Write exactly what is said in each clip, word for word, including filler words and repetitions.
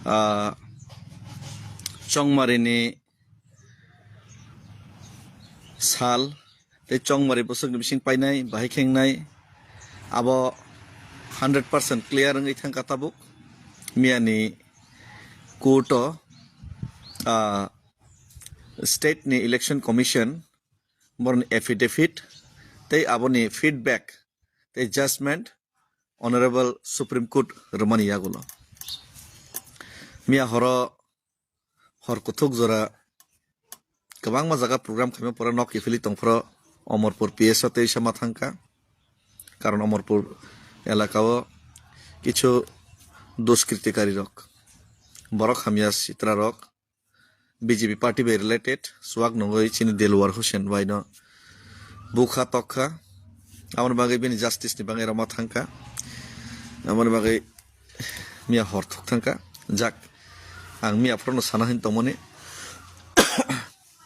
ah, chongmarini sal tei chongmari bwswkni bising painai, bahai khengnai, abo hundred percent clear wngwi thangkha tabuk. Miyani court-o, ah, state-ni Election Commission borokni affidavit tei aboni feedback tei judgment Honorable Supreme Court rwmani yagulo. Miya horo hor kuthuk jora kwbangma jaga program khaima pore nok kiphilwi tongphro Omorpur P S o teisa ma thangkha. Karon Omorpur elakao kichu duskritikari rok, borok hamya sitra rok, B J P party bai related, swak nungwi chini Delwar Hussain bai no bukha tokha. Aboni bagwi bini justice ni bagwi roma thangkha. Aboni bagwi miya hor thuk thangkha. Jak, ang miya phoro no sana hin tongmani.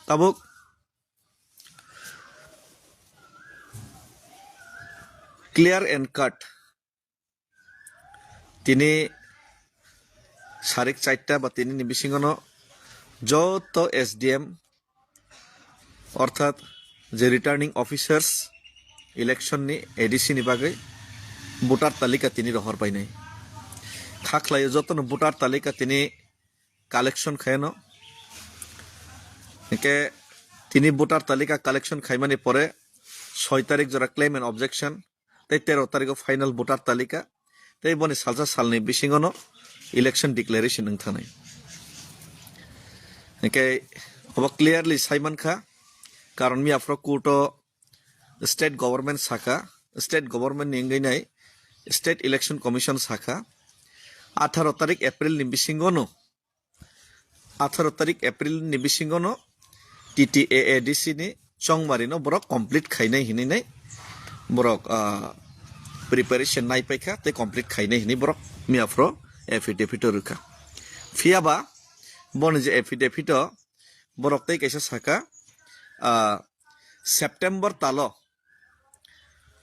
Tabuk clear and cut. Tini sarik charta ba tini ni bisingono joto S D M orthat je returning officers election ni A D C ni bagwi voter talika tini rohor painai. Kha khlaio jotono voter talika tini collection khaino. Hingke tini voter talika collection khaimani pore soi tarik jora claim and objection tei tero tariko final voter talika tei boni salsa salni bisingono election declaration wng thanai. Hingke obo clearly saimankha, karon miya phoro court-o state government saka, state government ni wngwi nai state election commission saka, atharo tarik April ni bisingono, atharo tarik April ni bisingono T T A A D C ni chongmari no borok complete khainai hinwi nai borok, ah, preparation nai paikha tei complete khainai hinwi borok miya phoro affidavit o rwkha. Phiya ba boni je affidavit o borok tei kaisa saka, ah, September talo,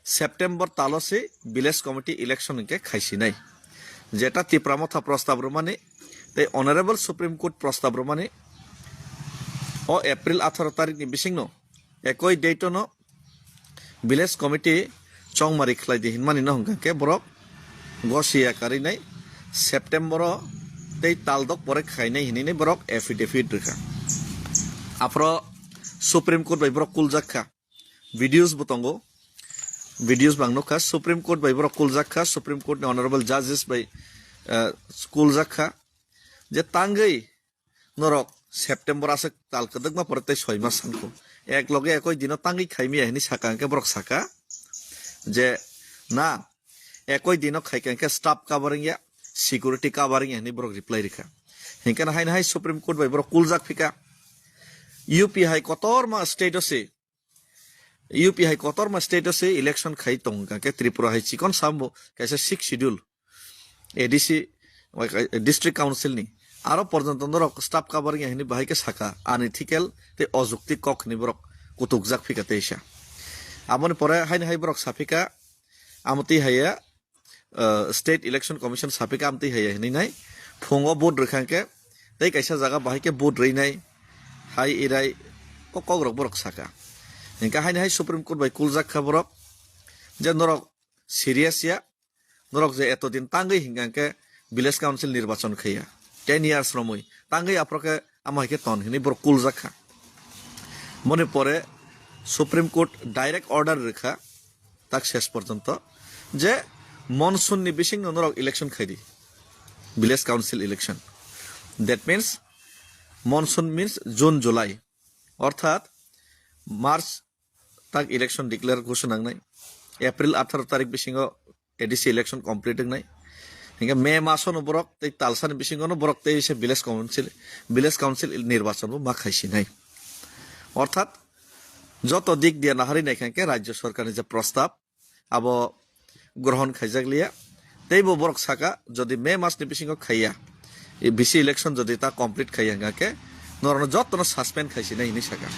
September talo se village committee election hingke khaisinai. Jeta Tipra Motha prostab rwmani tei Honorable Supreme Court prostab rwmani o April atharo tarik ni bisingno ekoi date no village committee chongmari khlai di hinmani no hwnkha khe borok gosiya karinai September o tei taldok pore khainai hinwi borok affidavit rwkha. Aphro Supreme Court bai borok kuljak kha. Videos bo tongo. Videos bang nukha. Supreme Court bai borok kuljak kha. Supreme Court ni honorable judges bai, eh, kuljak kha. Je tangwi norok September aswk tal kwdwkma pore tei soi mas sankho. Ek loge ekoi dino tangwi khaimiya hinwi saka hwnkhe borok saka je na ekoi dino khaika hwnkhe staff covering ya, security covering ya hinwi borok reply rikha. Hinkhe haino hai Supreme Court bai borok kuljak phika. U P hai kotorma state o se U P hai kotorma state o se election khai tong hwnkha khe Tripura hai chikon sambo kaisa sixth schedule A D C, District Council ni aro porjonto norok staff covering ya hinwi bahai khe saka unethical tei ojukti kok hinwi borok kutukjak phika teisa. Aboni pore haino hai borok saphika amotwi haiya, uh, State Election Commission saphika amtwi haiya hinwi nai phungo vote rwkha khe tei kaisa jaga bahai khe vote rwi nai hai irai kok kok rok borok saka. Hinkhe haino hai Supreme Court bai kuljak kha borok je norok serious ya, norok je eto din tangwi hinkha khe village council nirbachon khaiya ten years romwi tangwi aphro khe amo hai khe ton hinwi borok kuljak kha. Moni pore Supreme Court direct order rwkha tak ses porjonto je monsoon ni bisingno norok election khaidi, village council election. That means monsoon means June, July, orthat March tak election declare ghosona wngnai, April atharo tarik bisingo A D C election complete wngnai. Hinkhe May masono borok tei talsani bisingono borok tei se village council, village council nirbachon bo ma khaisinai. Orthat joto dik dia nahari naikha khe rajya sarkarni je prostab abo grohon khaijak liya. Teibo borok saka jodi May masni bisingo khaiya, e V C election jodi ta complete khaiya hwnkha khe norokno jotono suspend khaisinai hinwi saka.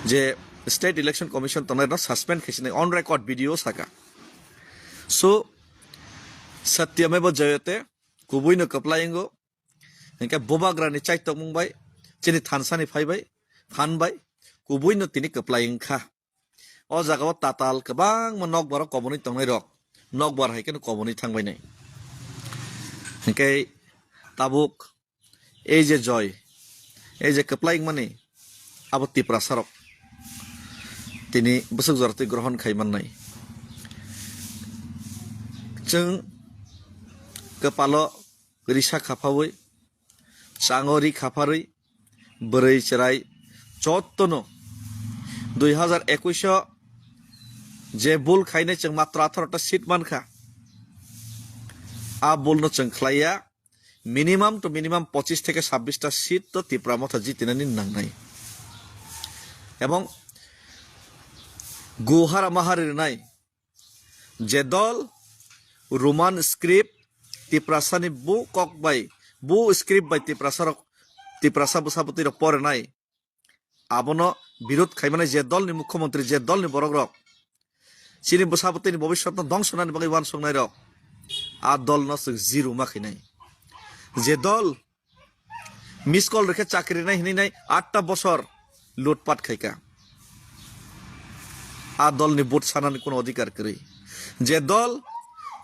Je State Election Commission tongnai no suspend khaisinai on record video saka. So, satyameva jayate, kubuino kwplai wngo. Hinkhe bubagrani chaitokmung bai, chini thansani phai bai, phan bai, kubuino tini kwplai wngkha. O jagao tatal kwbangma nokbar o kobonwi tongnai rok, nokbar hai kheno kobonwi thangbainai. Hinkhe tabuk ei je joy, ei je kwplai wngmani, abo Tiprasa rok tini bwswk jora twi grohon khai mannai. Chwng kwpalo risa khapaui, chango ri khaparwi, bwrwi chwrai jottono dui hazar ekush o je bul khainai chwng matro atharo ta seat mankha. A bulno chwng khlaiya, minimum to minimum pochis theke sabbish ta seat to Tipra Motha jitinani nangnai. Ebong guhara mahari rwnai je dol Roman script Tiprasani bu kok bai, bu script bai Tiprasa rok, Tiprasa bwsa bwtwi rok porinai, abono birod khaimani je dolni mukhyamantri, je dolni borok rok chini bwsa bwtwini bobiswtno dongso nani bagwi uansuknai rok, a dolno chwng zero ma khainai. Je dol miss call rwkhe chakri rinai hinwi nai atta bosor lutpat khaika. A dolni vote sanani kuno odhikar kwrwi. Je dol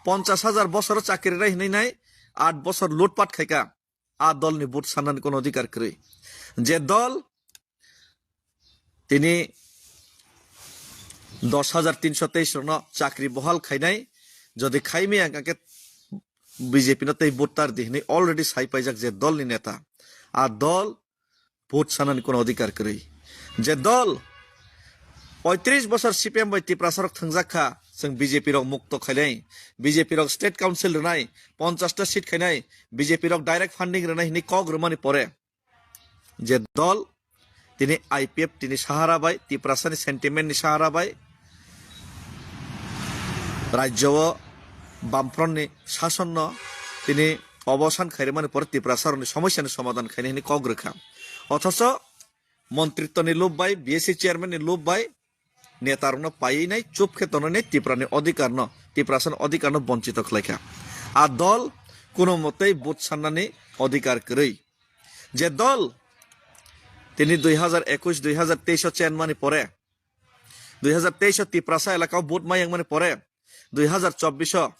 ponchash hajar bosoro chakri rinai hinwi nai at bosor lutpat khaika. A dolni vote sanani kuno odhikar kwrwi. Je dol tini dos hajar tinsho teis rokno chakri bohal khainai, jodi khaimaya hwnkhe B J P no tei vote tar di hinwi already sai paijak je dolni neta. A dol vote sanani kuno odhikar kwrwi. Je dol poitris bosor C P M bai Tiprasa rok thwngjak kha, chwng B J P rok mukto khainai, B J P rok state council rwnai, ponchash ta seat khainai, B J P rok direct funding rwnai hinwi kok rwmani pore, je dol tini I P F T ni sahara bai, Tiprasani sentiment ni sahara bai, rajyo o Bamfront ni sasonno tini obosan khairwmani pore Tiprasa rokni somosyani somadhan khainai hinwi kok rwkha. Othocho montritwni lob bai, B S C chairman ni lob bai, netarokno paiwi nai chup khe tonwi nai Tiprani odhikarno, Tiprasani odhikarno bonchito khlaikha. A dol kuno motei vote sannani odhikar kwrwi. Je dol tini dui hazar ekush dui hazar teis o chenmani pore, dui hazar teis o Tiprasa elakao vote mayangmani pore, dui hazar chobbish o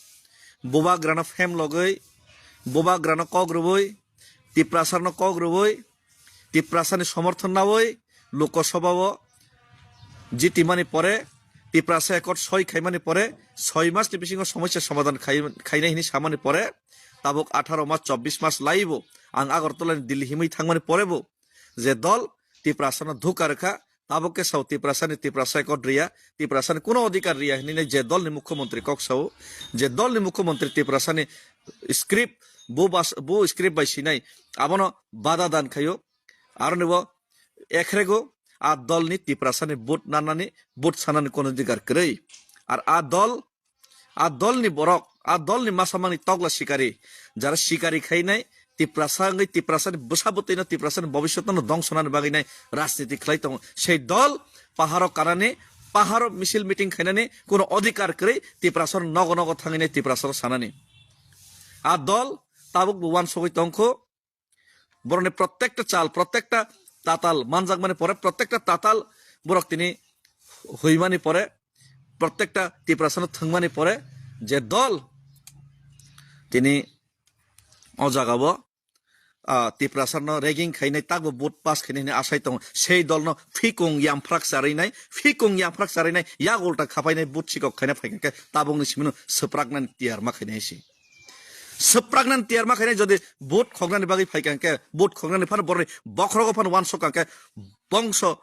bubagrano phem logwi, bubagrano kok rwui, Tiprasarno kok rwui, Tiprasani somorthon naui Lok Sabha o jitimani pore, Tiprasa Accord soi khaimani pore, soi masni bisingo somosya somadhan khai-, khainai hinwi samani pore, tabuk atharo mas, chobbish mas laibo ang Agartala ni Delhi himwi thangmani porebo je dol Tiprasano dhuka rwkha, tabuk khe sao Tiprasani Tiprasa Accord riya, Tiprasani kuno odhikar riya hinwi je dolni mukhyamantri kok sao, je dolni mukhyamantri Tiprasani script, bo bas-, bo script bai sinai, abono bada dan khaio, aroni bo ekhrego a dolni Tiprasani vote nanani, vote sanani kuno odhikar kwrwi. Ar a dol, a dolni borok, a dolni masamani tokla sikari, jara sikari khainai, Tiprasa wngwi Tiprasani bwsa bwtwino, Tiprasani bobiswtno dongso nani bagwi nai rajniti khlai tongo. Sei dol paharo kanani, paharo misil meeting khainani kuno odhikar kwrwi, Tiprasano nogo nogo thangwi nai Tiprasano sanani. A dol tabuk bo uansugwi tongkho, borokni protekta chal, protekta tatal manjakmani pore, protekta tatal borok tini huimani pore, protekta Tiprasano thwngmani pore, je dol tini o jagao, ah, Tiprasano ragging khainai, takbo vote pass khainai hinwi asai tongo. Sei dolno phikung yamphrak charwinai, phikung yamphrak charwinai, yak ulta khapainai, vote sikok khaina phaikha khe tabukni simino swpraknani tiyar ma khainai se. Swpraknani tiyar ma khainai, jodi vote khoknani bagwi phaikha khe, vote khoknani phano borokni bokhrogo phano uansukha khe, bongso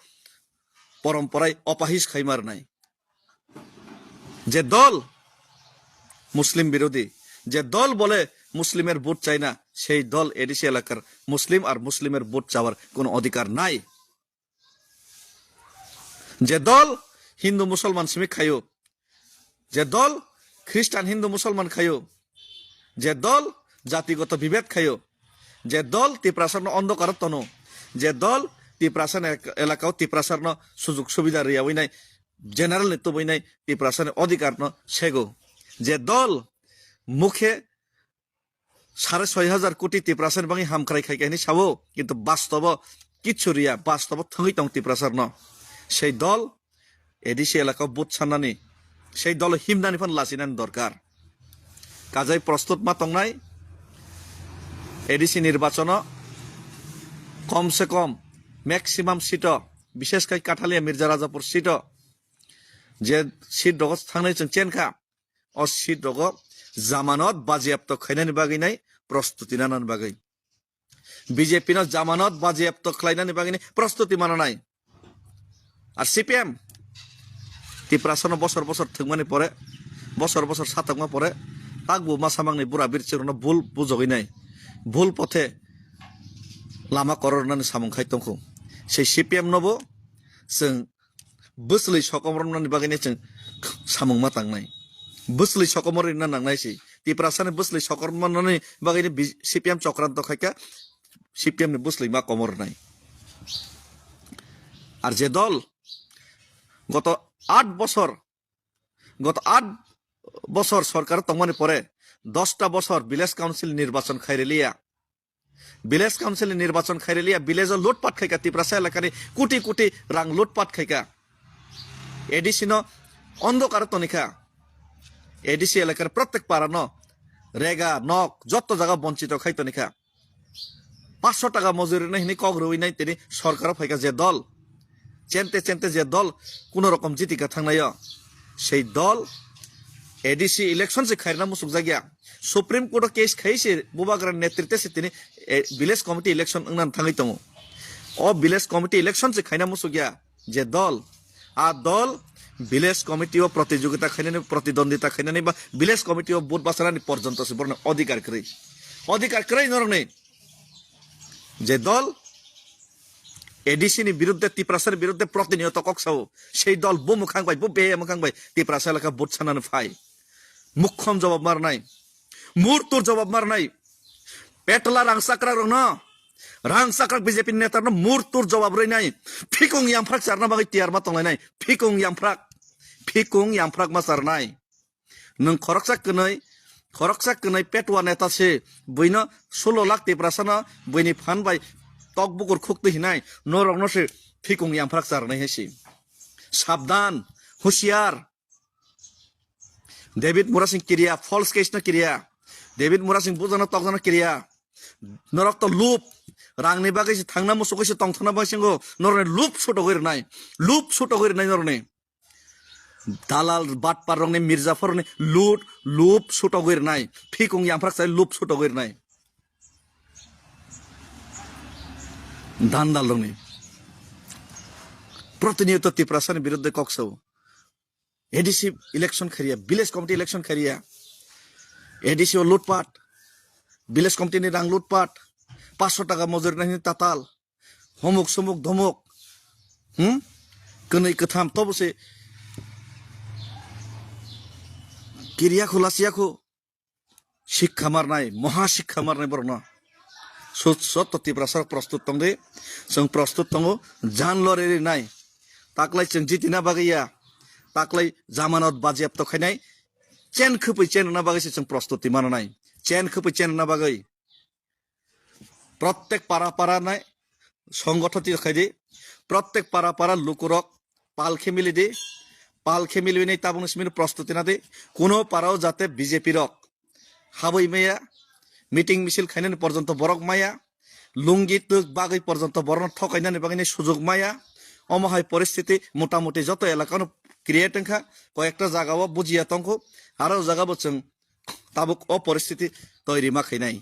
poromporai opahis khaima rwnai. Je dol Muslim birodhi, je dol bole Muslimer vote chai na, sei dol A D C elakar Muslim ar Muslimer vote chawar kono odhikar nai. Je dol Hindu Musolman simi khaio, je dol Khristan Hindu Musolman khaio, je dol jatigoto bibed khaio, je dol Tiprasarno ondokaro tono, je dol Tiprasani elak-, elakao Tiprasarno sujug subida riyawi nai, general ni tubui nai Tiprasani odhikarno sego, je dol mukhe sare soi hajar koti Tiprasani bagwi hamkrai khaikha hinwi sao, kintu bastobo kichu riya, bastobo thangwi tong Tiprasarno. Sei dol A D C elaka vote sannani, sei dolo himnani phan lachinani dorkar. Kajai prostut ma tongnai A D C nirbachono kom se kom maximum seat o, bishesh khai Kathalia Mirza Rajapur seat o je seat rogo thangnai chwng chenkha, o seat rogo jamanot bajiyapto khainani bagwi nai prostuti nanani bagwi. B J P no jamanot bajiyapto khlainani bagwi ni prostuti mananai. Ar C P M Tiprasano bosor bosor thwngmani pore, bosor bosor satokma pore, takbo ma samangni bura birchirokno bul bujogwi nai, bul pothe lama korornani samung khai tongkhu. Sei C P M nobo chwng bwsli sokomornani bagwi ni chwng samung ma tangnai. Bwsli sokomorna nangnai si. Tiprasani bwsli sokomornani bagwi ni bi-, C P M chokranto khaikha, C P M ni bwsli ma komornai. Ar je dol goto aat bosor, goto aat bosor sorkar tongmani pore dosta bosor village council nirbachon khairiliya. Village council ni nirbachon khairiliya, village o lutpat khaika Tiprasa elakani koti koti rang lutpat khaika. A D C no ondokar tonikha. A D C elakar prottek para no rega, nok, jotto jaga bonchito khai tonikha. Paanso taka mojuri nai hinwi kok rwui nai tini sorkaro phaika je dol. Chente chente je dol kuno rokom jitika thangnaio, sei dol A D C election se khairna musukjakya. Supreme Court o case khai se Bubagra netrite se tini, eh, village committee election wngna thangwi tongo. O village committee election se khaina musukya je dol, a dol village committee o protijogita khainani, protidwandita khainani ba village committee o vote bachanani porjonto se borokni odhikar kwrwi. Odhikar kwrwi norokni. Je dol A D C ni biruddhe, Tiprasani biruddhe protiniyoto kok sao, sei dol bo mwkhang bai, bo beya mwkhang bai Tiprasa elaka vote sanani phai. Mukhom jawab marnai, murtur jawab marnai. Petla rang chakrak rokno, rang chakrak B J P neta no murtur jawab rwinai. Phikung yamphrak charna bagwi tiyar ma tonglainai. Phikung yamphrak, phikung yamphrak ma charnai. Nwng khoroksa kwnwi, khoroksa kwnwi petwa neta se, buino sulo lakh Tiprasano buini phan bai tok bukur khuk twi hinai, norokno se phikung yamphrak charnai hai se. Sabdan, husiar. David Murasing kiriya, false case no kiriya. David Murasing bujano tokjano kiriya. Norok to lup, rangni bagwi se thangna musukwi se tongthokna bagwi singo, norokni lup sutogwi rwnai, lup sutogwi rwnai norokni. Dalal batpar rokni, Mirjafar rokni lut, lup sutogwi rwnai. Phikung yamphrak sai lup sutogwi rwnai. Dandal rokni. Protiniyoto Tiprasani biruddhe kok sao. A D C election khairiya, village committee election khairiya. A D C o lutpat, village committee ni rang lutpat, paanso taka mojuri nai tatal. Homuk somuk domuk. Hmm? Kwnwi kwtham tobo se kiriya khu lasiya khu. Sikha marnai, moha sikha marnai borokno. Sut sotto Tiprasa rok prostut tongdi. Chwng prostut tongo, jan lori rinai. Taklai chwng jitina bagwi ya. Taklai jamanot bajiyapto khainai. Chen khwpwi chen rwna bagwi se chwng prostuti mananai. Chen khwpwi chen rwna bagwi. Prottek para para nai songothoti khaidi, prottek para para lukurok pal khe milidi, pal khe milibini tabukni simi prostuti nadi, kuno parao jate B J P rok habwi maya, meeting misil khainani porjonto borok maya, lungi twk bagwi porjonto borokno thokainani bagwini sujok maya. Omo hai poristiti motamuti joto elakano create wngkha, koyekta jagao bujiya tongkhu, aro jagabo chwng tabuk o poristiti toiri ma khainai.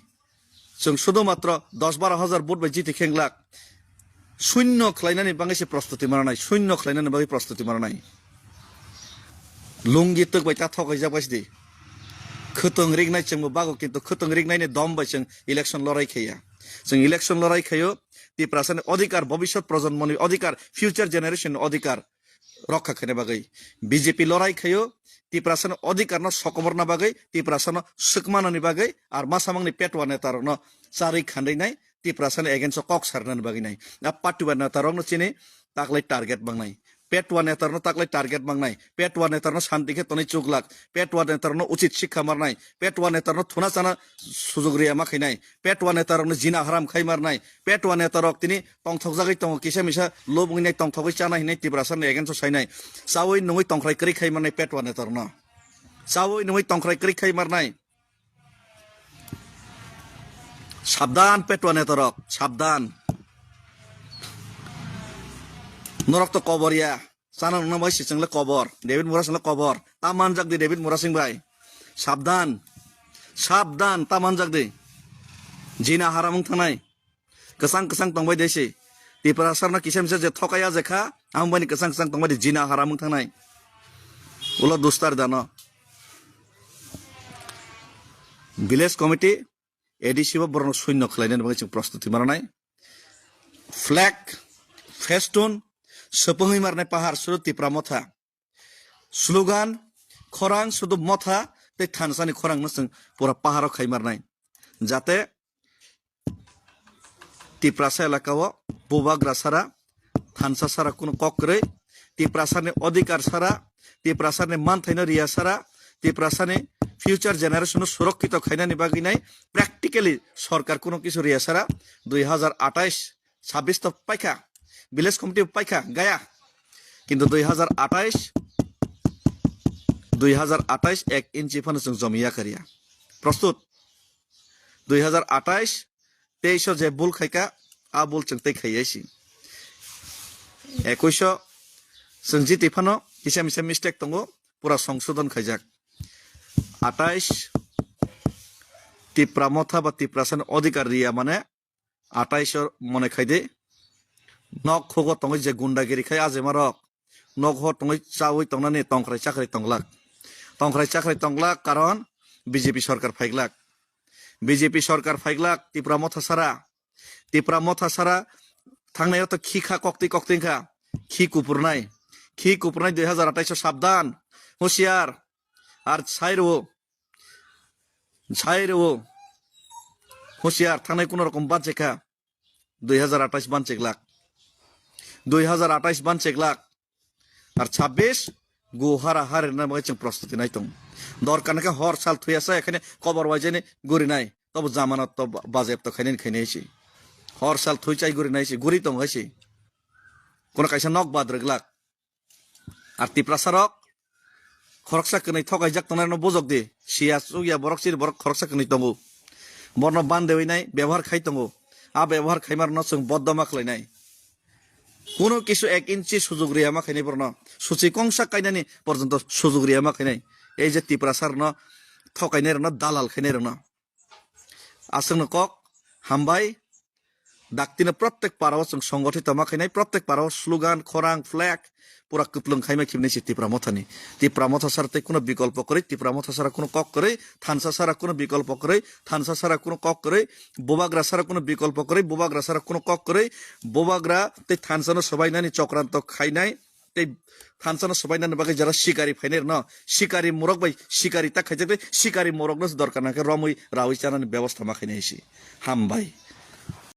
Chwng sudu matro dos baro hajar vote bai jiti khenglak. Shunno khlainani bagwi se prostuti mananai, shunno khlainani bagwi prostuti mananai. Lungi twk bai ta thok haijak bai sidi. Khwtwng riknai chwngbo bago, kintu khwtwng riknaini dom bai chwng election lorai khaiya. Chwng election lorai khaio, Tiprasani odhikar, bhobishyot projonmoni odhikar, future generation ni odhikar rokha khaina bagwi. B J P lorai khaio, Tiprasani odhikarno sokomorna bagwi, Tiprasano swkmanani bagwi, ar masamangni petwa netarokno charwi khandwi nai, Tiprasani against o kok sarnani bagwi nai. A patiwa netarokno chini taklai target bangnai. Petwa netarno taklai target mangnai, petwa netarno santi khe tonwi chuklak, petwa netarno uchit sikha marnai, petwa netarno thuna chana sujug riya ma khainai, petwa netarokno jina haram khai marnai, petwa netarok tini tongthokjagwi tongo, kisa misa lobongwi nai tongthogwi chana hinai Tiprasani against o sainai, chawi nungwi tongkhrai kwrwi khai marnai petwa netarokno, chawi nungwi tongkhrai kwrwi khai marnai. Sabdan petwa netarok, sabdan. Norok to kobor ya. Chana nungna bai si chwngle kobor. David Murasing le kobor. Ta manjak di David Murasing bai. Sabdan. Sabdan ta manjak di. Jina haram wng thangnai. Kwchang kwchang tongbai de si. Tiprasarno kisa misa je thokaya je kha, ang bani kwchang kwchang tongbai de jina haram wng thangnai. Ulo dustar dano. Village committee, A D C bo borokno suino khlainani bagwi chwng prostuti mananai. Flag, festoon, swpwngwi marnai pahar sudu Tipra motha. Slogan, khorang sudu motha tei thansani khorangno chwng pura paharo khai marnai. Jate Tiprasa elakao bubagra sara, thansa sara kunu kok kwrwi, Tiprasani odhikar sara, Tiprasani manthaino riya sara, Tiprasani future generation no surokkito khainani bagwi nai practically sorkar kunu kisu riya sara, dui hazar atais, sabis to paikha, village committee paikha, gaya. Kintu dui hazar atais, dui hazar atais ek inchi phano chwng jomiya kariya. Prostut, dui hazar atais, teis o je bul khaika, a bul chwng tei khaiya si. Ekuis o chwng jiti phano kisa misa mistake tongo, pura songsodon khaijak. Atais, Tipra motha ba Tiprasani odhikar riya mane atais o mone khaidi. Nok khugo tongwi je gundagiri khai ajema rok, nok ho tongwi chawi tongnani tongkhrai chakrai tonglak. Tongkhrai chakrai tonglak karon B J P sorkar phaiglak. B J P sorkar phaiglak Tipra motha sara. Tipra motha sara thangnai o to khi kha koktwi koktwi kha. Khi kupurnai. Khi kupurnai dui hazar atais o sabdan. Husiar. Ar sai rwo. Sai rwo. Husiar thangnai kuno rokom banchekha. Dui hazar atais bancheklak. Dui hazar atais bancheklak. Ar chabbish gu hara harirna bagwi chwng prostuti nai tong. Dorkar khe hor sal thuya sa ekhane kobor waijani gurinai. Tobo jamano to ba-, bajep to khainani khainai si. Hor sal thui chai gurinai si, guri tong hai si. Kono kaisa nok bad rwglak. Ar Tiprasa rok khoroksa kwnwi thokaijak tongnai no bujok di. Siya chukya borok chini borok khoroksa kwnwi tongo. Borno bandewi nai bebohar khai tongo. A bebohar khaima rokno chwng boddo ma khlainai. Kuno kisu ek inchi sujug riya ma khainai borno. Suchi kongsa kainani porjonto sujug riya ma khainai. Ei je Tiprasa rokno thokainai rokno dalal khainai rokno. Aswkno kok hambai. Daktino protek parao chwng songgothito ma khainai, protek parao slogan, khorang, flag, pura kwplwng khaima khibnai si Tipra mothani. Tipra motha sara tei kuno bikolpo kwrwi, Tipra motha sara kuno kok kwrwi, thansa sara kuno bikolpo kwrwi, thansa sara kuno kok kwrwi, bubagra sara kuno bikolpo kwrwi, bubagra sara kuno kok kwrwi, bubagra tei thansano swbainani chokranto khainai, tei thansano swbainani bagwi jara sikari phainai rwno, sikari morok bai sikari tak khaijak tei sikari morokno se dorkar nangkhe romwi rawi chanani bebosta ma khainai si. Hambai.